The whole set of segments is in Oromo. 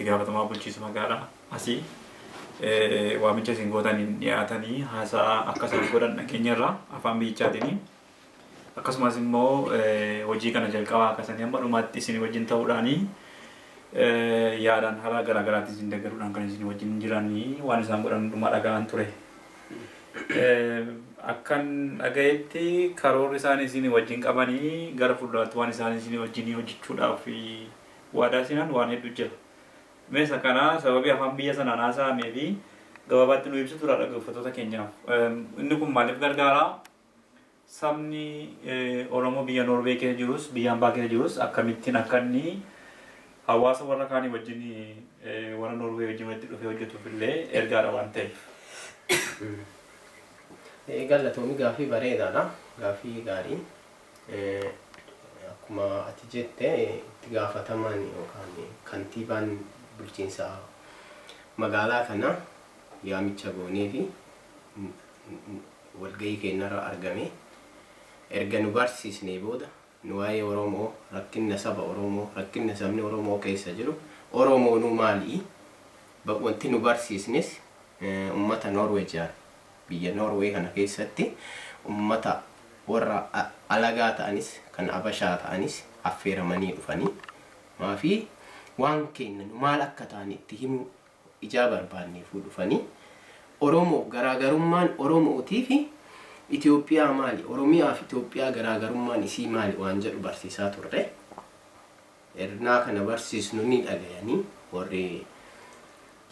gaafatamaa bulchiinsa magaalaa asii waamicha isin gootaniin dhiyaatanii haasaa akka isaan godhan dhageenyarra afaan biyyichaatiin. Akkasumas immoo hojii kana jalqabaa kaasanii hamma dhumaatti isin wajjin ta'uudhaanii yaadaan haala garaa garaatiin isin deeggaruudhaan kan isin wajjin jiranii waan isaan godhan hundumaa dhaga'an ture. Akkan dhaga'etti karoorri isaan isin wajjin qabanii gara fuulduraatti waan isaan isin wajjin hojjechuudhaaf waadaa seenan waan hedduu jira. Mee isa kana sababii afaan biyya sanaan haasa'amee fi gabaabaatti nu ibsitu dhaggeeffattoota keenyaaf. Inni kun maaliif gargaara? Sabni Oromoo biyya Noorwee keessa jirus biyya hambaa keessa jirus akkamittiin akka inni hawaasa warra kaanii wajjin warra Noorwee wajjin walitti dhufee hojjetuuf illee ergaadha waan ta'eef. Galatoomi, gaaffii bareedaadha. Gaaffii gaarii. Akkuma ati jette, itti gaafatamaan yookaan kantiibaan bulchiinsa magaalaa kanaa yaamicha goonee fi walgahii keenyarra argame. Erga nu barsiisnee booda, nu waa'ee Oromoo, rakkinna saba Oromoo, rakkinna sabni Oromoo keessa jiru, Oromoonuu maali? Wanti nu barsiisnes ummata Norweejiyaan, biyya Norwee kana keessatti ummata warra alagaa ta'anis kan Abashaa ta'anis affeeramanii dhufanii maafi waan keenya nu maal akka ta'an itti himuu ijaa barbaanneefuu dhufanii, Oromoo garaagarummaan Oromootii fi Itoophiyaa maali, Oromiyaa fi Itoophiyaa garaagarummaan isii maali waan jedhu barsiisaa turre. Ernaa kana barsiisnu ni dhagayanii, warri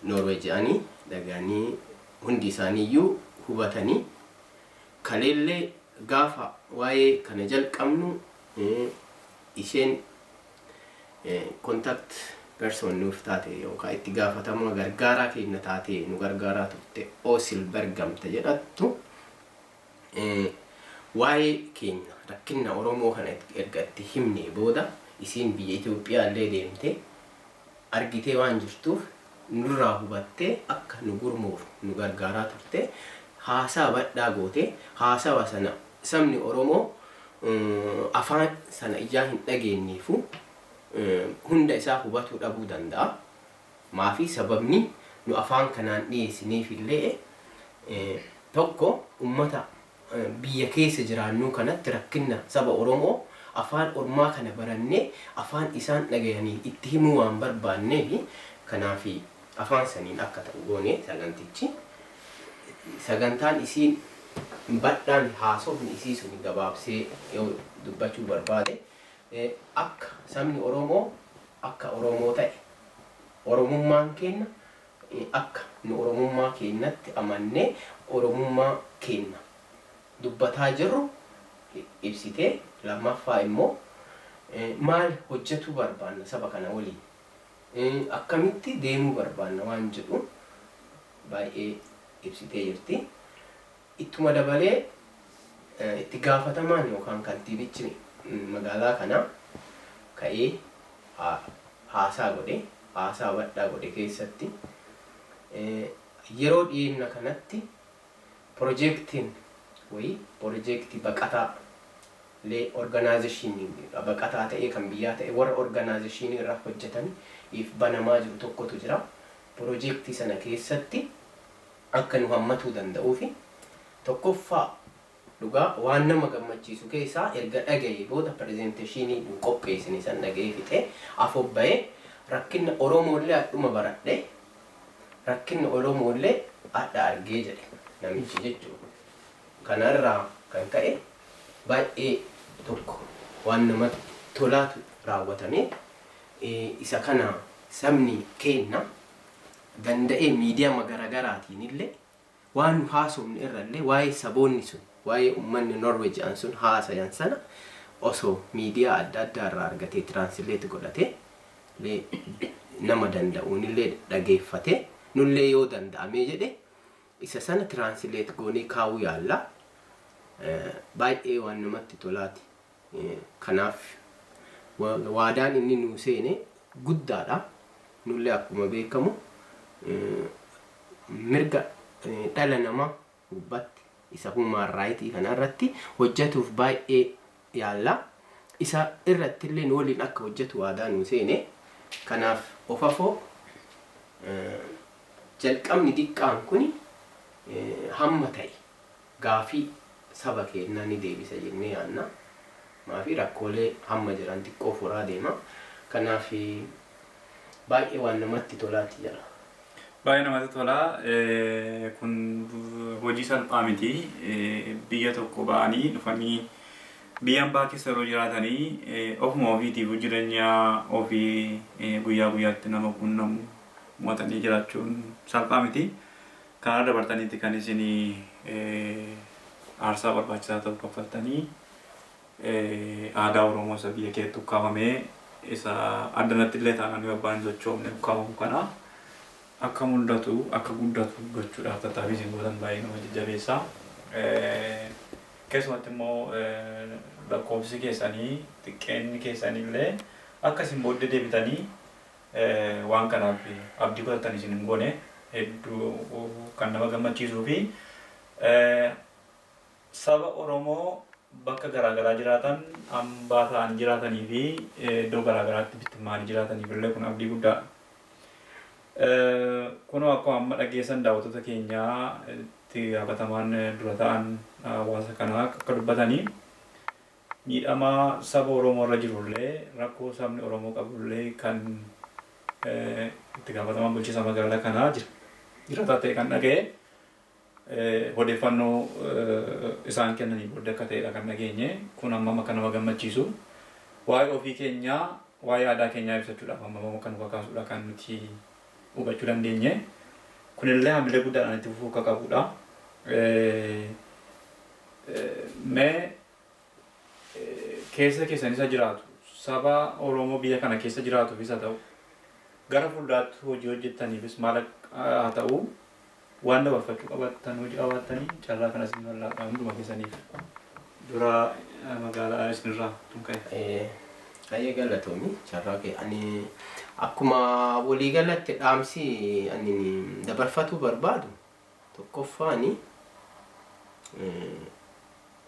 Norweeji'anii dhagayanii, hundi isaaniiyyuu hubatanii. Kaleellee gaafa waa'ee kana jalqabnu isheen contact person nuuf taate yookaan itti gaafatamaa gargaaraa keenya taatee nu gargaaraa turte, Oosil Bergamte jedhattu, waa'ee keenya, rakkinna Oromoo kana erga itti himnee booda, isiin biyya Itoophiyaa illee deemte argitee waan jirtuuf nurraa hubattee akka nu gurmoof nu gargaaraa turte. Haasaa badhaa goote. Haasawa sana sabni Oromoo afaan sana ijaa hin dhageenyeefu hunda isaa hubatuu dhabuu danda'a. Maafi sababni nu afaan kanaan dhiyeessineef illee tokko, ummata biyya keessa jiraannuu kanatti rakkinna saba Oromoo afaan ormaa kana barannee afaan isaan dhagayaniin itti himuu waan barbaanneefi. Kanaaf afaan saniin akka ta'u goone sagantichi. Sagantaan isiin badhaan haasofni isii suni gabaabsee yoo dubbachuu barbaade, akka sabni Oromoo akka Oromoo ta'e, Oromummaan keenna akka nu Oromummaa keennatti amannee Oromummaa keenna dubbataa jirru ibsitee, lammaffaa immoo maal hojjatuu barbaanna, saba kana waliin akkamitti deemuu barbaanna waan jedhu baay'ee ibsitee jirti. Ittuma dabalee itti gaafatamaan yookaan kantiibichi magaalaa kanaa ka'ee haasaa godhe. Haasaa badhaa godhe keessatti yeroo dhiyeenna kanatti projektiin wayii, projektii baqataa lee organization baqataa ta'ee kan biyyaa ta'e warra organization irra hojjetan if banamaa jiru tokkotu jira. Projektii sana keessatti akka nu hammatuu danda'uufi tokkoffaa dhugaa waan nama gammachiisu keessaa, erga dhaga'ee booda, presentation nu qopheessine san dhaga'ee fixee afoo bahee, "Rakkinna Oromoollee hadhuma baradhe, rakkinna Oromoollee hadha argee," jedhe namichi jechuudha. Kanarraa kan ka'e baay'ee tokko waan namatti tolaatu raawwatame. Isa kana sabni keenna danda'ee miidiyaa garaagaraatiin illee waan nu haasofne irrallee, waa'ee saboonni sun, waa'ee uummanni Norway jedhan sun haasayan sana osoo miidiyaa adda addaa irraa argatee translate godhatee nama danda'uunillee dhageeffatee, nullee yoo danda'amee jedhe isa sana translate goonee kaa'uu yaalla. Baay'ee waan namatti tolaati. Kanaaf waadaan inni nuu seene guddaadha. Nullee akkuma beekamu mirga dhala namaa gubbatti, isa human right kana irratti hojjetuuf baay'ee yaalla. Isa irratti illee nu waliin akka hojjetu waadaa nuu seene. Kanaaf of afoo Jalqabni diqqaan kuni hamma ta'e gaafii saba keenyaa ni deebisa jennee yaadna. Maafi rakkoolee hamma jiran xiqqoo furaa deema. Kanaaf baay'ee waan namatti tolaati jira. Baay'ee namatti tola. Kun hojii salphaa miti. Biyya tokko ba'anii dhufanii biyya hambaa keessa yeroo jiraatanii ofuma ofiitiif jireenya ofii guyyaa guyyaatti nama quunnamu mo'atanii jiraachuun salphaa miti. Kana dabartaniitti kan isin aarsaa barbaachisaa ta'u kaffaltanii aadaa Oromoo isa biyya keetti ukkaamamee, isa addanatti illee taanaan yoo abbaan hin sochoofne ukkaamamu kana akka mul'atu, akka guddatu gochuudhaaf tattaaffii isin gootan baay'ee nama jajjabeessa. Keessumatti immoo lakkoofsi keessanii, xiqqeenni keessanii illee akka isin booddee deebitanii waan kanaaf abdii kutattan isin hin goone, hedduu kan nama gammachiisuu fi saba Oromoo bakka garaagaraa jiraatan, hambaa ta'anii jiraatanii fi iddoo garaagaraatti bittimmaanii jiraataniif illee kun abdii guddaadha. Kunoo akkuma amma dhageessan, daawwattoota keenyaa, itti gaafatamaan dura ta'an hawaasa kanaa akka dubbatanii, miidhama saba Oromoo irra jirullee, rakkoo sabni Oromoo qabullee kan itti gaafatamaan bulchiinsa magaalaa kanaa jira. Jirataa ta'e kan dhaga'e odeeffannoo isaan kennanii booddee akka ta'edha kan dhageenye. Kun hammam akka nama gammachiisu, waa'ee ofii keenyaa, waa'ee aadaa keenyaa ibsachuudhaaf hammam akka nu kakaasudha kan nuti hubachuu dandeenye. Kunillee hamilee guddaadhaan itti fufuu akka qabudha. Mee keessa keessan isa jiraatu, saba Oromoo biyya kana keessa jiraatuufis haa ta'u, gara fuulduraatti hojii hojjettaniifis maal haa ta'u, waan dabarfachuu qabattan hojii qabaattanii, carraa kanas ni bal'aadha hunduma keessaniif. Dura magaalaa isinirraa tun ka'e. Baay'ee galatoomi carraa kee. Ani akkuma waliigalatti dhaamsi ani dabarfatuu barbaadu tokkoffaani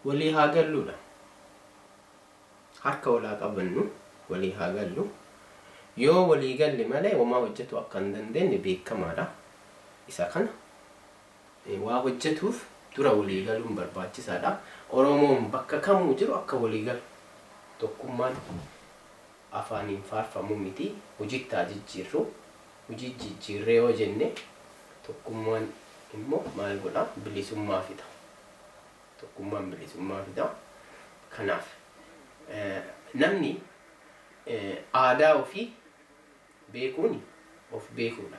walii haa galluudha. Harka walaa qabannu, walii haa gallu. Yoo walii galle malee homaa hojjetu akka hin dandeenye beekamaadha. Isa kana waa hojjetuuf dura walii galuun barbaachisaadha. Oromoon bakka kamuu jiru akka walii galu, tokkummaan afaaniin faarfamuu miti, hojiitti haa jijjiirru. Hojii jijjiirree yoo jenne, tokkummaan immoo maal godha? Bilisummaa fida. Tokkummaan bilisummaa fida. Kanaaf namni aadaa ofii beekuun of beekuudha.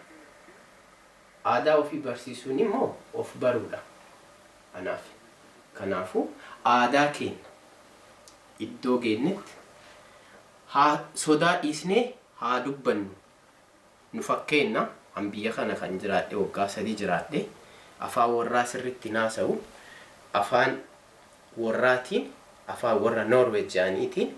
Aadaa ofii barsiisuun immoo of baruudha. Anaaf. Kanaafuu aadaa keenya iddoo geenyetti haa sodaa dhiisnee haa dubbannu. Nu fakkeenna, an biyya kana kan jiraadhe waggaa 3 jiraadhe, afaan warraa sirriitti naasa'u, afaan warraatiin, afaan warra Noorweejiyaaniitiin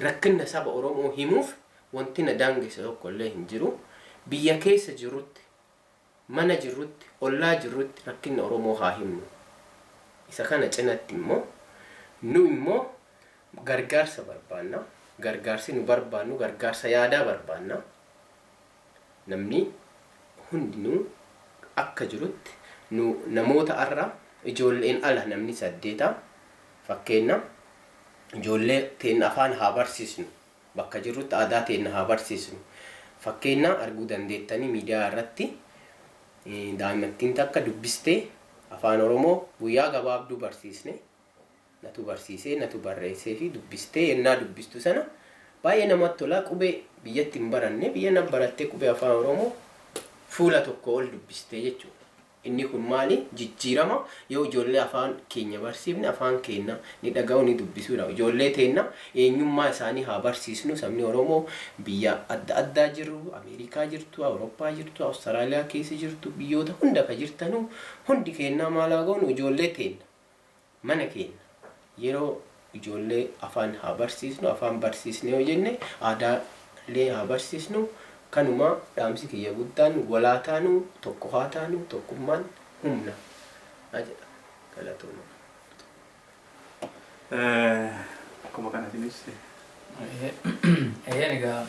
rakkinna saba Oromoo himuuf wanti na daangesse tokko illee hin jiru. Biyya keessa jirrutti, mana jirrutti, ollaa jirrutti rakkinna Oromoo haa himnu. Isa kana cinatti immoo nu immoo gargaarsa barbaanna. Gargaarsi nu barbaannu gargaarsa yaadaa barbaanna. Namni hundinuu akka jirutti nu namoota arra ijoolleen ala namni saddeeta, fakkeenna, ijoollee teenna afaan haa barsiisnu, bakka jirrutti aadaa teenna haa barsiisnu. Fakkeenna, arguu dandeettanii miidiyaa irratti daa'imattiin takka dubbistee afaan Oromoo guyyaa gabaabduu barsiisne, natu barsiisee, natu barreessee fi dubbistee, yennaa dubbistu sana baay'ee namatti tola. Qubee biyyatti hin baranne, biyya na barattee qubee afaan Oromoo fuula tokko ol dubbistee jechuudha. Inni kun maali? Jijjiirama. Yoo ijoollee afaan keenya barsiifne, afaan keenya ni dhaga'u, ni dubbisuudha. Ijoollee teenna eenyummaa isaanii haa barsiisnu. Sabni Oromoo biyya adda addaa jiru, Ameerikaa jirtu, Awurooppaa jirtu, Awustiraaliyaa keessa jirtu, biyyoota hunda ka jirtanuu, hundi keenyaa maal haa goonu? Ijoollee teenna, mana keenya yeroo ijoollee afaan haa barsiisnu. Afaan barsiisne yoo jenne, aadaalee haa barsiisnu. Kanuma dhaamsi kiyya guddaan. Walaa taanu, tokko haa taanu, tokkummaan humna jedha. Galatooma. Akkuma kanatiinis. Eeyyeen, egaa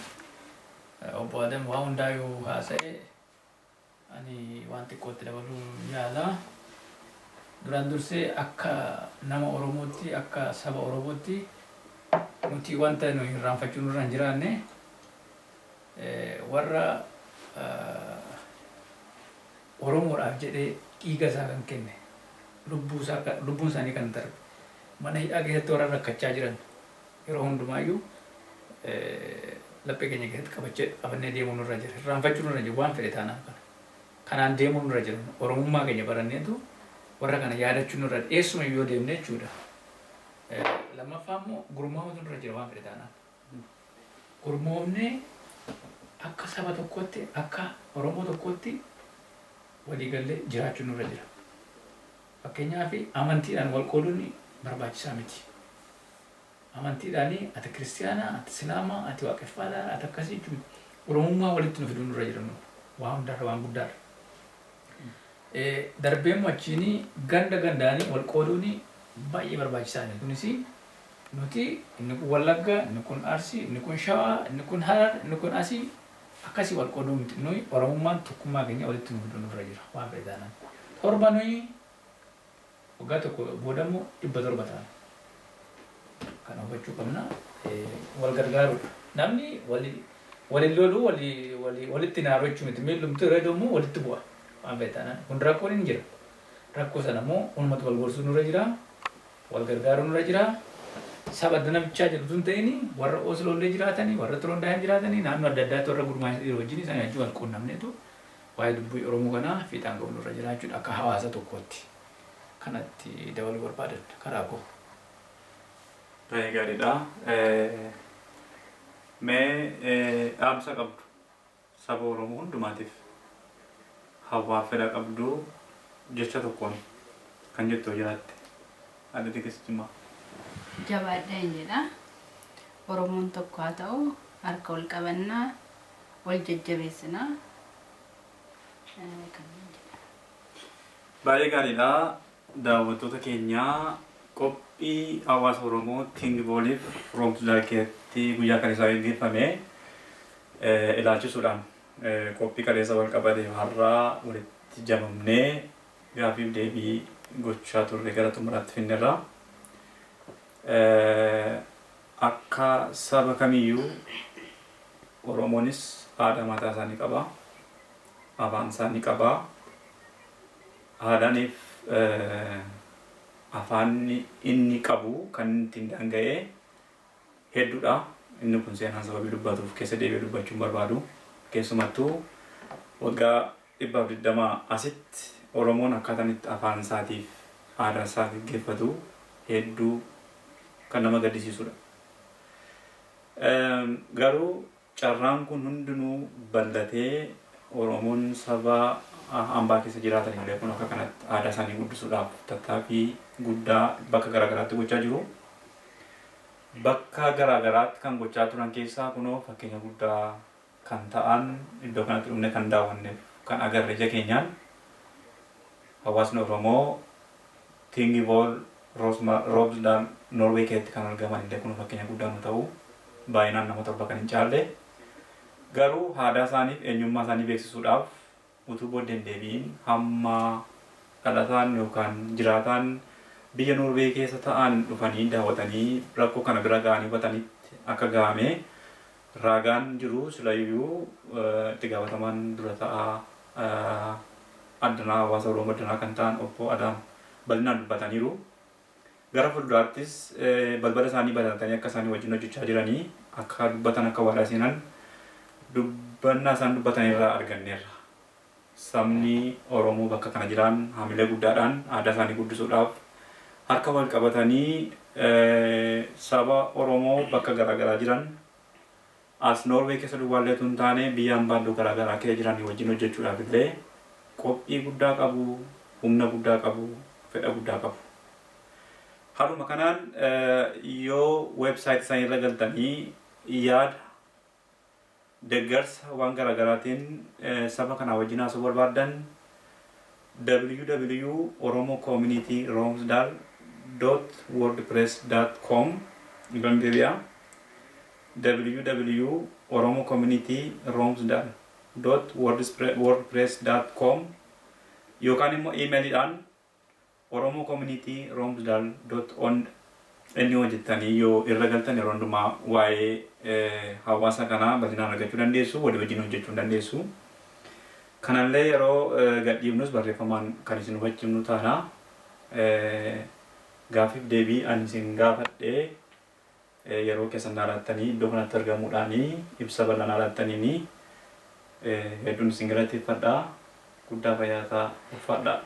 Obbo Adam waa hundaayyuu haasa'e, ani waan xiqqootti dabaluu yaala. Duraan dursee akka nama Oromootti, akka saba Oromootti, nuti wanta nuyi irraanfachuu nurra hin jiraanne, warra Oromoodhaaf jedhee dhiiga isaa kan kenne, lubbuu isaa, lubbuun isaanii kan darbe, mana hidhaa keessatti warra rakkachaa jiran yeroo hundumaayyuu laphee keenya keessatti qabachee qabannee deemuu nurra jira. Irraanfachuu nurra jira waan fedhe taanaan kana. Kanaan deemuu nurra jira. Oromummaa keenya baranneetu warra kana yaadachuu nurra jira. Eessuma yoo deemne jechuudha. Lammaffaa immoo gurmaa'uutu nurra jira waan fedhe taanaan. Gurmoofnee akka saba tokkootti, akka Oromoo tokkootti waliigallee jiraachuu nurra jira. Fakkeenyaaf, amantiidhaan wal qooduun barbaachisaa miti. Amantiidhaan ati Kiristiyaana, ati Islaama, ati Waaqeffaadha, ati akkasii jechuun Oromummaa walitti nu fiduu nurra jira, waa hundarra, waan guddaadha. Darbee immoo achiin ganda gandaanii wal qooduun baay'ee barbaachisaa miti. Kunis nuti inni kun Wallagga, inni kun Arsii, inni kun Shawaa, inni kun Harar, inni kun Asii, akkasii wal qooduu miti. Nuyi Oromummaan tokkummaa keenya walitti nu fiduu nurra jira waan fedhe taanaan. 7 nuyi waggaa tokko booda immoo 700 taana. Kana hubachuu qabna. Wal gargaaruudha. Namni wali loluu, walitti naaru jechuu miti. Miillumti yeroo immoo walitti bu'a. Waan fedhe taanaan. Kun rakkoon hin jira. Rakkoo sana immoo ummata wal gorsuu nurra jira. Wal gargaaruu nurra jira. Saba adda namichaa jedhu tun ta'in, warra Oslollee jiraatanii, warra Trondheim jiraatanii, naannoo adda addaatti warra gurmaa'anii jiru wajjin, isaan wajjin wal quunnamneetu waa'ee dubbii Oromoo kanaa fiixaan ga'uu nurra jira jechuudha akka hawaasa tokkootti. Kanatti dabaluu barbaadan karaa koo. Baay'ee gaariidha. Mee dhaamsa qabdu saba Oromoo hundumaatiif hawwaa fedha qabdu jecha tokkoon kan jettu yoo jiraatte, Adde Tigist Jimmaa. Jabaadheen jedha. Oromoon tokko haa ta'u, harka wal qabannaa, wal jajjabeessinaa. Kanneen jedha. Baay'ee gaariidha. Daawwattoota keenyaa, qophii hawaasa Oromoo Tingvooliif Romsdal keessatti guyyaa kaleessaa gaggeeffame ilaalchisuudhaan qophii kaleessa wal qabate har'aa walitti jamamnee gaaffiif deebii gochaa turre gara xumuraatti finnerra. Akka saba kamiyyuu Oromoonis aadaa mataa isaanii qaba. Afaan isaanii qaba. Aadaaniif afaanni inni qabu kan inni ittiin daanga'ee hedduudha. Inni kun seenaan sababii dubbatuuf keessa deebi'ee dubbachuu hin barbaadu. Keessumattuu waggaa 120 asitti Oromoon akkaataan itti afaan isaatiif aadaa isaa geggeeffatu hedduu kan nama gaddisiisudha. Garuu carraan kun hundinuu bal'atee Oromoon saba hambaa keessa jiraatan illee kun akka kanatti aadaa isaanii guddisuudhaaf tattaaffii guddaa bakka garaagaraatti gochaa jiru. Bakka garaagaraatti kan gochaa turan keessaa kunoo fakkeenya guddaa kan ta'an iddoo kanatti dhufne kan daawwanneef kan agarre ija keenyaan hawaasni Oromoo Tingvoll Romsdal Norway keessatti kan argaman illee kun fakkeenya guddaa nu ta'u, baay'inaan nama 7 kan hin caalle, garuu aadaa isaaniif eenyummaa isaanii beeksisuudhaaf utuu booddee hin deebi'in hamma dhalataan yookaan jiraataan biyya Noorweey keessa ta'an dhufanii daawwatanii rakkoo kana bira ga'anii hubatanitti akka ga'ame raagaan jiru. Silayyuu itti gaafatamaan dura ta'aa addanaa hawaasa Oromoo addanaa kan ta'an Obbo Adaam bal'inaan dubbataniiru. Gara fuulduraattis balbala isaanii banatanii akka isaanii wajjin hojjechaa jiranii akka dubbatan, akka waadaa seenan dubbannaa isaan dubbatan irraa arganneerra. Sabni Oromoo bakka kana jiran haamilee guddaadhaan aadaa isaanii guddisuudhaaf harka wal qabatanii saba Oromoo bakka garaagaraa jiran as Noorwee keessa duwwaallee utuu hin taane biyya hambaa iddoo garaagaraa keessa jiran wajjin hojjechuudhaaf illee qophii guddaa qabu, humna guddaa qabu, fedha guddaa qabu. Haaluma kanaan yoo website isaanii irra galtanii yaada, deeggarsa waan garaagaraatiin saba kanaa wajjin haasa'uu barbaaddan, www.oromocommunityromsdal.wordpress.com irran deebi'a. www.oromocommunityromsdal.wordpress.com yookaan immoo iimeeliidhaan oromocommunityromsdal.on inni hojjettanii yoo irra galtan yeroo hundumaa waa'ee hawaasa kanaa bal'inaan argachuu dandeessu, walii wajjin hojjechuu dandeessu. Kanallee yeroo gadhiifnus barreeffamaan kan isin hubachiifnu taana. Gaaffiif deebii ani isin gaafadhee yeroo keessan naa laattanii iddoo kanatti argamuudhaanii ibsa bal'aa naa laattaniini hedduun isin galateeffadha. Guddaa fayyaa ta'aa, ulfaadhaa.